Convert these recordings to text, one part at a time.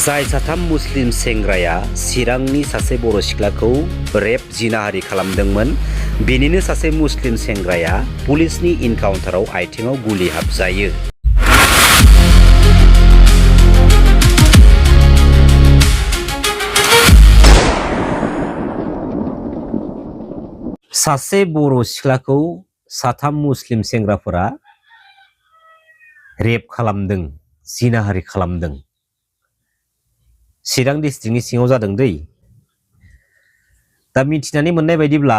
जाय साथाम मुस्लिम सेंग्राया चिरांनि सासे बर' सिख्लाखौ रेप जिनाहारि खालामदोंमोन, बेनिनो सासे मुस्लिम सेंग्राया पुलिसनि इनकाउन्टाराव आथिङाव गुलि हाबजायो। सासे बर' सिख्लाखौ साथाम मुस्लिम सेंग्राफोरा रेप खालामदों, जिनाहारि खालामदों। चिरां डिस्ट्रिक्टनि सिङाव जादों दै। दा मिथिनानै मोननाय बायदिब्ला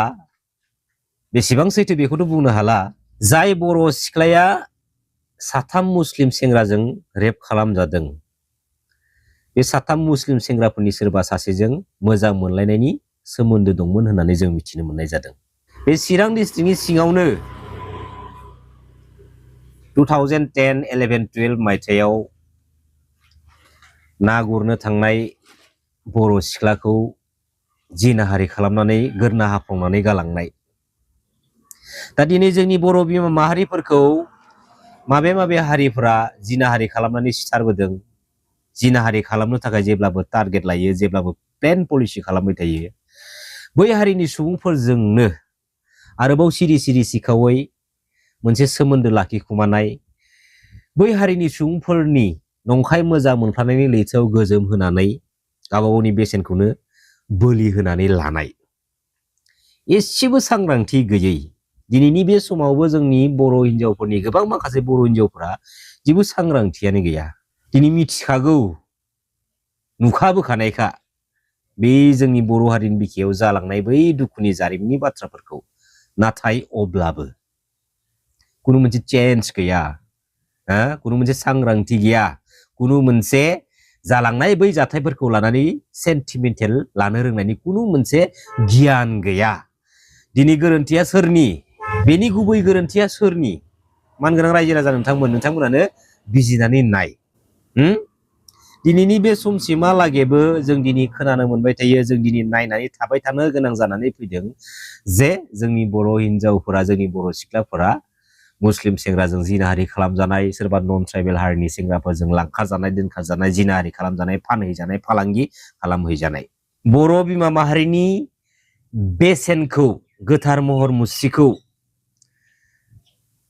बेसेबां सैथो बेखौथ' बुंनो हाला। जाय बर' सिख्लाया साथाम मुस्लिम सेंग्राजों रेप खालामजादों, बे साथाम मुस्लिम सेंग्राफोरनि सोरबा सासेजों मोजां मोनलायनायनि सोमोन्दो दंमोन होननानै जों मिथिनो मोननाय जादों। बे चिरां डिस्ट्रिक्टनि सिङावनो 2010, 11, 12 मायथाइयाव ना गुरनो थांनाय बर' सिख्लाखौ जिनाहारि खालामनानै गोरना हाफ्लंनानै गालांनाय। दा दिनै जोंनि बर' बिमा माहारिफोरखौ माबे माबे हारिफोरा जिनाहारि खालामनानै सिथारबोदों, जिनाहारि खालामनो थाखाय जेब्लाबो टारगेट लायो, जेब्लाबो प्लेन पलिसि खालामबाय थायो। बै हारिनि सुबुंफोरजोंनो आरोबाव सिरि सिरि सिखावै मोनसे सोमोन्दो लाखिखुमानाय, बै हारिनि सुबुंफोरनि नंखाय मोजां मोनफ्लानायनि लैथोआव गोजोम होनानै गावबा गावनि बेसेनखौनो बोलि होनानै लानाय, एसेबो सांग्रांथि गैयै। दिनैनि बे समावबो जोंनि बर' हिनजावफोरनि गोबां माखासे बर' हिनजावफोरा जेबो सांग्रांथियानो गैया। दिनै मिथिखागौ, नुखाबोखानायखा बे जोंनि बर' हारिनि बिखायाव जालांनाय बै दुखुनि जारिमिननि बाथ्राफोरखौ। नाथाय अब्लाबो कुनु मोनसे चेन्ज गैया, कुनु मोनसे सांग्रांथि गैया, कुनु मोनसे जालांनाय बै जाथायफोरखौ लानानै सेन्टिमेन्टेल लानो रोंनायनि कुनु मोनसे गियान गैया। दिनै गोरोन्थिया सोरनि? बेनि गुबै गोरोन्थिया सोरनि? मानगोनां रायजो राजा नोंथांमोनानो बिजिरनानै नाय। दिनैनि बे समसिमहालागैबो जों दिनै खोनानो मोनबाय थायो, जों दिनै नायनानै थाबाय थानो गोनां जानानै फैदों जे जोंनि बर' हिनजावफोरा, जोंनि बर' सिख्लाफोरा मुस्लिम सेंग्राजों जिनाहारि खालामजानाय, सोरबा नन ट्राइबेल हारिनि सेंग्राफोरजों लांखारजानाय, दोनखारजानाय, जिनाहारि खालामजानाय, फानहैजानाय, फालांगि खालामहैजानाय। बर' बिमा माहारिनि बेसेनखौ, गोथार महर मुस्रिखौ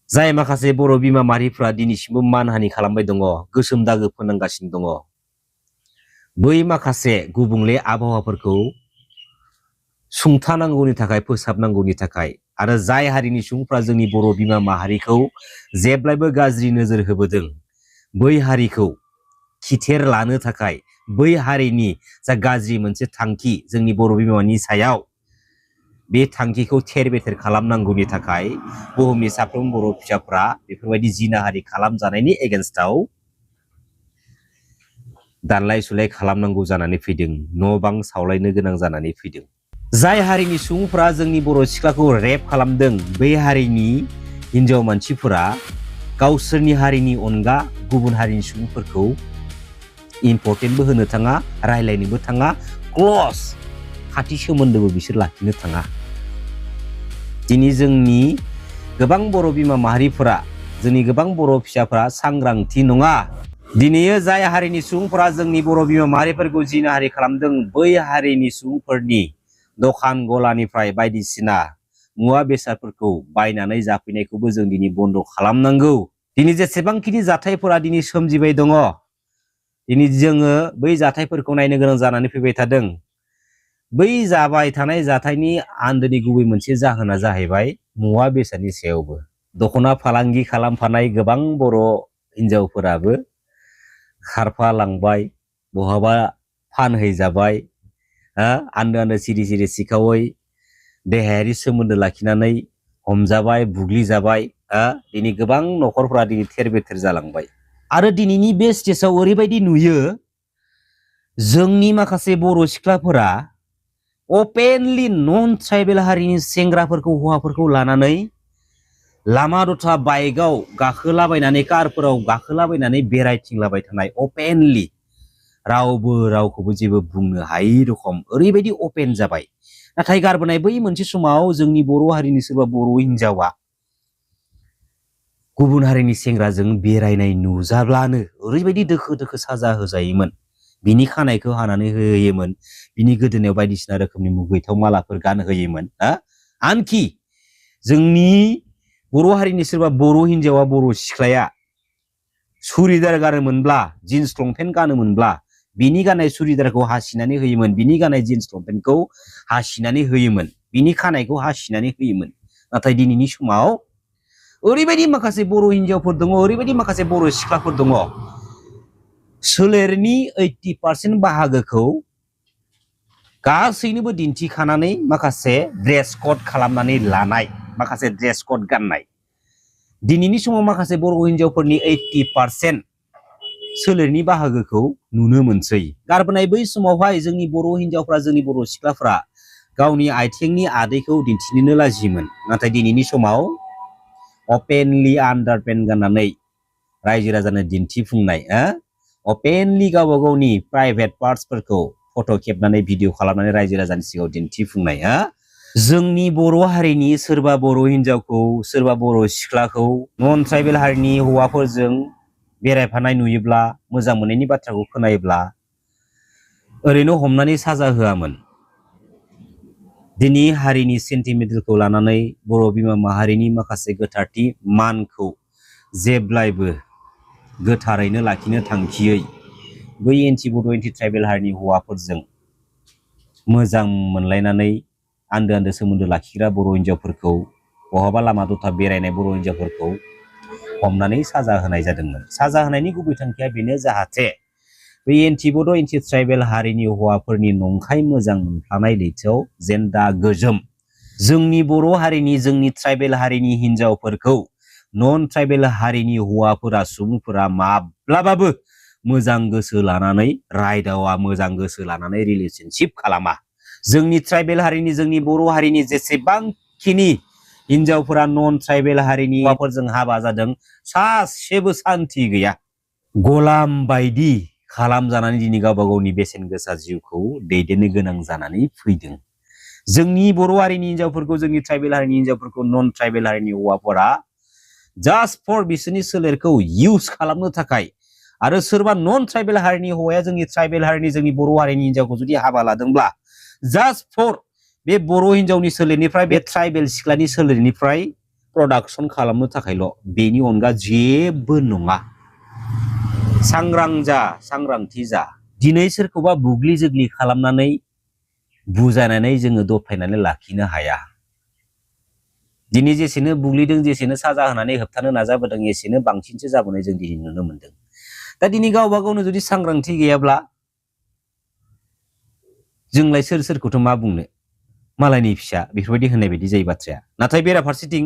जाय माखासे बर' बिमा माहारिफ्रा दिनैसिमबो मानहानि खालामबाय दङ, गोसोम दागो फोनांगासिनो दङ, बै माखासे गुबुंले आबहावाफोरखौ सुंथानांगौनि थाखाय, फोसाबनांगौनि थाखाय, आरो जाय हारिनि सुबुंफ्रा जोंनि बर' बिमा माहारिखौ जेब्लायबो गाज्रि नोजोर होबोदों, बै हारिखौ खिथेर लानो थाखाय, बै हारिनि जा गाज्रि मोनसे थांखि जोंनि बर' बिमानि सायाव, बे थांखिखौ थेर बेथेर खालामनांगौनि थाखाय बुहुमनि साफ्रोम बर' फिसाफ्रा बेफोरबायदि जिनाहारि खालामजानायनि एगेन्स्टआव दानलाय सुलाय खालामनांगौ जानानै फैदों, न' बां सावलायनो गोनां जानानै फैदों। जाय हारिनि सुबुंफ्रा जोंनि बर' सिख्लाखौ रेप खालामदों, बै हारिनि हिनजाव मानसिफोरा गावसोरनि हारिनि अनगा गुबुन हारिनि सुबुंफोरखौ इम्परटेन्टबो होनो थाङा, रायलायनोबो थाङा, क्लस खाथि सोमोन्दोबो बिसोर लाखिनो थाङा। दिनै जोंनि गोबां बर' बिमा माहारिफोरा, जोंनि गोबां बर' फिसाफोरा सांग्रांथि नङा। दिनै जाय हारिनि सुबुंफोरा जोंनि बर' बिमा माहारिफोरखौ जिनाहारि खालामदों, बै हारिनि सुबुंफोरनि दखान गलानिफ्राय बायदिसिना मुवा बेसादफोरखौ बायनानै जाफैनायखौबो जों दिनै बन्द' खालामनांगौ। दिनै जेसेबांखिनि जाथायफोरा दिनै सोमजिबाय दङ, दिनै जोङो बै जाथायफोरखौ नायनो गोनां जानानै फैबाय थादों। बै जाबाय थानाय जाथायनि आन्दोनि गुबै मोनसे जाहोना जाहैबाय मुवा बेसादनि सायावबो। दख'ना फालांगि खालामफानाय गोबां बर' हिनजावफोराबो खारफालांबाय, बहाबा फानहैजाबाय, आन्दो आन्दो सिरि सिरि सिखावै देहायारि सोमोन्दो लाखिनानै हमजाबाय, बुग्लिजाबाय। दिनै गोबां न'खरफोरा दिनै थेर बेथेर जालांबाय। आरो दिनैनि बे स्टेजाव ओरैबायदि नुयो, जोंनि माखासे बर' सिख्लाफोरा अपेनलि नन ट्राइबेल हारिनि सेंग्राफोरखौ, हौवाफोरखौ लानानै लामा दथा बाइकआव गाखोलाबायनानै, कारफोराव गाखोलाबायनानै बेरायथिंलाबाय थानाय, अपेनलि रावबो रावखौबो जेबो बुंनो हायै रखम ओरैबायदि अपेन जाबाय। नाथाय गारबोनाय बै मोनसे समाव जोंनि बर' हारिनि सोरबा बर' हिनजावा गुबुन हारिनि सेंग्राजों बेरायनाय नुजाब्लानो ओरैबायदि दोखो दोखो साजा होजायोमोन। बिनि खानायखौ हानानै होयोमोन, बिनि गोदोनायाव बायदिसिना रोखोमनि मुगैथाव मालाफोर गानहोयोमोन। आनखि जोंनि बर' हारिनि सोरबा बर' हिन्जावा बर' सिख्लाया सुरिदार गानोमोनब्ला, जिन्स लंपेन्ट गानोमोनब्ला बिनि गाननाय सुरिदारखौ हासिनानै होयोमोन, बिनि गाननाय जिन्स लंपेन्टखौ हासिनानै होयोमोन, बिनि खानायखौ हासिनानै होयोमोन। नाथाय दिनैनि समाव ओरैबायदि माखासे बर' हिन्जावफोर दङ, ओरैबायदि माखासे बर' सिख्लाफोर दङ, सोलेरनि 80% बाहागोखौ गासैनोबो दिन्थिखानानै माखासे ड्रेस कड खालामनानै लानाय, माखासे ड्रेस कड गाननाय। दिनैनि समाव माखासे बर' हिन्जावफोरनि 80% सोलेरनि बाहागोखौ नुनो मोनसै। गारबोनाय बै समावहाय जोंनि बर' हिन्जावफ्रा, जोंनि बर' सिख्लाफ्रा गावनि आथिंनि आदैखौ दिन्थिनोनो लाजियोमोन। नाथाय दिनैनि समाव अपेनलि आन्डारपेन्ट गाननानै रायजो राजानो दिन्थिफुंनाय, अपेनलि गावबा गावनि प्राइभेट पार्ट्सफोरखौ फट' खेबनानै भिडिअ खालामनानै रायजो राजानि सिगाङाव दिन्थिफुंनाय। जोंनि बर' हारिनि सोरबा बर' हिन्जावखौ, सोरबा बर' सिख्लाखौ नन ट्राइबेल हारिनि हौवाफोरजों बेरायफानाय नुयोब्ला, मोजां मोननायनि बाथ्राखौ खोनायोब्ला ओरैनो हमनानै साजा होआमोन। दिनै हारिनि सेन्टिमेन्टेलखौ लानानै बर' बिमा माहारिनि माखासे गोथारथि मानखौ जेब्लायबो गोथारैनो लाखिनो थांखियै बै एन्टि बड' एन्टि ट्राइबेल हारिनि हौवाफोरजों मोजां मोनलायनानै आन्दो आन्दो सोमोन्दो लाखिग्रा बर' हिन्जावफोरखौ, बहाबा लामा दथा बेरायनाय बर' हिन्जावफोरखौ हमनानै साजा होनाय जादोंमोन। साजा होनायनि गुबै थांखिया बेनो, जाहाथे बै एन्टि बड' एन्टि ट्राइबेल हारिनि हौवाफोरनि नंखाय मोजां मोनफ्लानाय लैथोआव जेन दा गोजोम जोंनि बर' हारिनि, जोंनि ट्राइबेल हारिनि हिन्जावफोरखौ नन ट्राइबेल हारिनि हौवाफोरा, सुबुंफोरा माब्लाबाबो मोजां गोसो लानानै रायदावा, मोजां गोसो लानानै रिलेशनशिप खालामा। जोंनि ट्राइबेल हारिनि, जोंनि बर' हारिनि जेसेबांखिनि हिन्जावफोरा नन ट्राइबेल हारिनि हौवाफोरजों हाबा जादों, सासेबो सान्थि गैया। गलाम बायदि खालामजानानै दिनै गावबा गावनि बेसेन गोसा जिउखौ दैदेननो गोनां जानानै फैदों। जोंनि बर' हारिनि हिन्जावफोरखौ, जोंनि ट्राइबेल हारिनि हिन्जावफोरखौ नन ट्राइबेल हारिनि हौवाफोरा जास्ट फर बिसोरनि सोलेरखौ इउज खालामनो थाखाय, आरो सोरबा नन ट्राइबेल हारिनि हौवाया जोंनि ट्राइबेल हारिनि, जोंनि बर' हारिनि हिन्जावखौ जुदि हाबा लादोंब्ला जास्ट फर बे बर' हिन्जावनि सोलेरनिफ्राय, बे ट्राइबेल सिख्लानि सोलेरनिफ्राय प्रडाक्सन खालामनो थाखायल', बेनि अनगा जेबो नङा। सांग्रां जा, सांग्रांथि जा। दिनै सोरखौबा बुग्लि जोग्लि खालामनानै बुजायनानै जोङो दबथायनानै लाखिनो हाया। दिनै जेसेनो बुग्लिदों, जेसेनो साजा होनानै होबथानो नाजाबोदों, एसेनो बांसिनसो जाबोनाय जों दिनै नुनो मोनदों। दा दिनै गावबा गावनो जुदि सांग्रांथि गैयाब्ला जोंलाय सोरखौथ' मा बुंनो, मालायनि फिसा बेफोरबायदि होननाय बायदि जायो बाथ्राया। नाथाय बेराफारसेथिं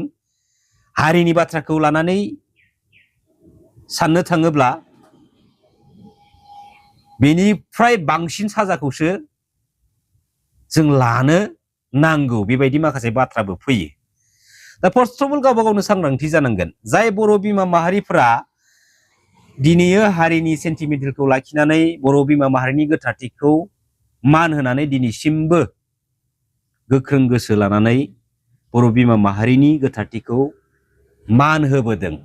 हारिनि बाथ्राखौ लानानै साननो थाङोब्ला बेनिफ्राय बांसिन साजाखौसो जों लानो नांगौ, बेबायदि माखासे बाथ्राबो फैयो। दा फार्स्ट अफ अल गावबा गावनो सांग्रांथि जानांगोन। जाय बर' बिमा माहारिफोरा दिनै हारिनि सेन्टिमेन्टेलखौ लाखिनानै, बर' बिमा माहारिनि गोथारथिखौ मान होनानै दिनैसिमबो गोख्रों गोसो लानानै बर' बिमा माहारिनि गोथारथिखौ मान होबोदों,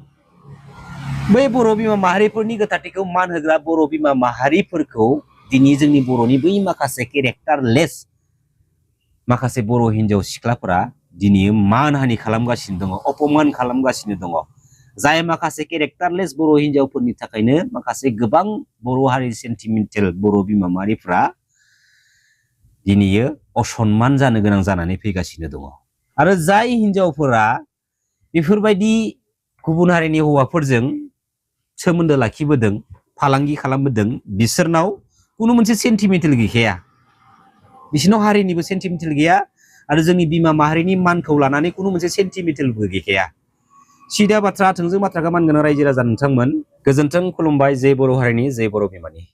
बै बर' बिमा माहारिफोरनि गोथारथिखौ मान होग्रा बर' बिमा माहारिफोरखौ दिनै जोंनि बर'नि बै माखासे केरेक्टारलेस माखासे बर' हिन्जाव सिख्लाफोरा दिनै मानहानि खालामगासिनो दङ, अपमान खालामगासिनो दङ। जाय माखासे केरेक्टारलेस बर' हिन्जावफोरनि थाखायनो माखासे गोबां बर' हारि सेन्टिमेन्टेल बर' बिमा माहारिफ्रा दिनै असनमान जानो गोनां जानानै फैगासिनो दङ। आरो जाय हिन्जावफोरा बेफोरबायदि गुबुन हारिनि हौवाफोरजों सोमोन्दो लाखिबोदों, फालांगि खालामबोदों, बिसोरनाव खुनु मोनसे सेन्टिमेन्टेल गैखाया, बिसोरनाव हारिनिबो सेन्टिमेन्टेल गैया, आरो जोंनि बिमा माहारिनि मानखौ लानानै खुनु मोनसे सेन्टिमेन्टेलबो गैखाया। सिदा बाथ्रा, थोंजों बाथ्राखौ मानगोनां रायजो राजा नोंथांमोन, गोजोन्थों, खुलुमबाय। जय बर' हारिनि, जय बर' बिमानि।